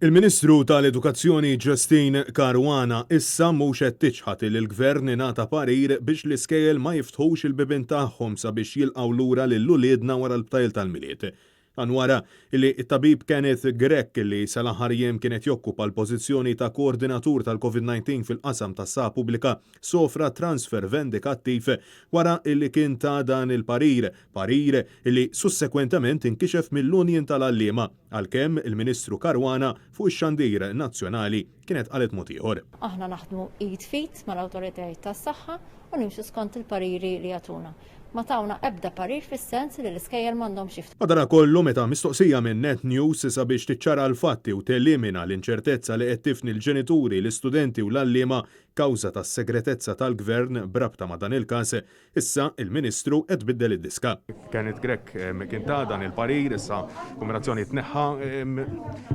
Il-Ministru tal-Edukazzjoni Justyne Caruana issa mhux qed tiċħad illi l-Gvern ingħata parir biex l-iskejjel ma jiftħux il-bibien tagħhom sabiex jilqgħu lura lil uliedna wara l-btajjel tal-Milied. Dan wara li t-tabib Kenneth Grech li sal-aħħar jiem kien qed jokkupa l-pożizzjoni ta' koordinatur tal-Covid-19 fil-qasam tas-saħħa pubblika sofra transfer vendikattiv wara li kien ta dan il-parir, parir li sussekwentement inkixef mill-Union tal-Għalliema, għalkemm il-Ministru Caruana fuq ix-xandir nazzjonali kienet qalet mod ieħor. Aħna naħdmu id f'id mal-awtoritajiet tas-saħħa u nimxu skont il-pariri li jagħtuna. Ma tawna ebda parir fis-sens li l-iskejjel m'għandhomx jiftħu. Madanakollu, meta mistoqsija minn Net News sabiex tiċċara l-fatti u telimina l-inċertezza li qed tifni l-ġenituri, l-istudenti u l-għalliema kawża tas-segretezza tal-Gvern b'rabta ma' dan il-każ, issa il-Ministru qed tbiddel id-diska. Kenneth Grech kien ta dan il-parir, issa kombinazzjoni tneħħa.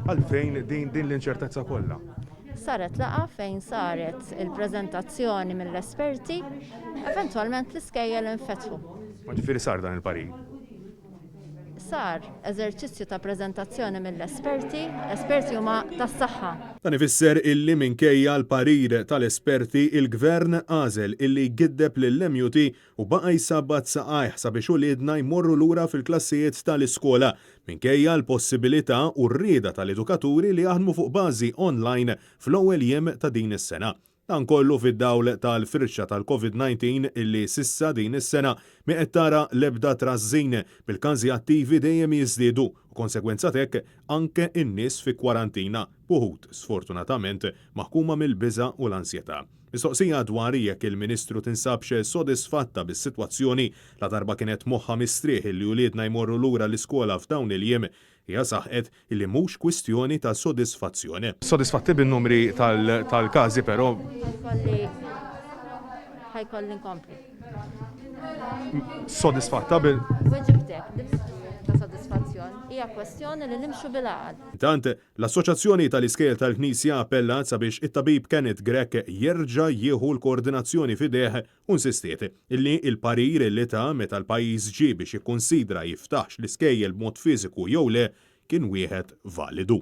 Għalfejn din l-inċertezza kollha? Saret laqgħa fejn saret il-preżentazzjoni mill-esperti, eventwalment l-iskejjel infetħu. Ma ġifieri sar dan il-parir? Sar eżerċizzju ta' preżentazzjoni mill-esperti, esperti huma tas-saħħa. Dan ifisser illi minkejja l-parir tal-esperti, il-Gvern għażel illi jgiddeb lill-MUT u baqa' jsabbat saqajh sabiex uliedna jmorru lura fil-klassijiet tal-iskola, minkejja l-possibilità u r-rieda tal-edukaturi li jaħdmu fuq bażi online fl-ewwel jiem ta' din is-sena. Dan kollu fid-dawl tal-firxa tal-Covid 19 illi s'issa din is-sena mhi qed tara l-ebda trażżin, bil-każi attivi dejjem jiżdiedu u konsegwenza t'hekk anke n-nies fi kwarantina, b'uħud sfortunatament maħkuma mill-biża' u l-ansjetà. Mistoqsija dwar jekk il-Ministru tinsabx sodisfatta bis-sitwazzjoni ladarba kienet moħħha mistrieħ illi uliedna jmorru lura l-iskola f'dawn il-jiem, hija saħqet illi mhux kwistjoni ta' sodisfazzjon. Sodisfatti bin-numri tal-każi però. Ħa jkolli nkompli. Sodisfatta bil. Weġibtek, din mhix kwistjoni ta' sodisfazzjon, hija kwestjoni li nimxu bil-għaqal. Intant, L-Assoċjazzjoni tal-Iskejjel tal-Knisja appellat sabiex it-tabib Kenneth Grech jerġa' jieħu l-koordinazzjoni f'idejh u nsistiet illi l-parir li ta meta l-pajjiż ġie biex jikkunsidra jiftaħx l-iskejjel b'mod fiżiku jew le kien wieħed validu.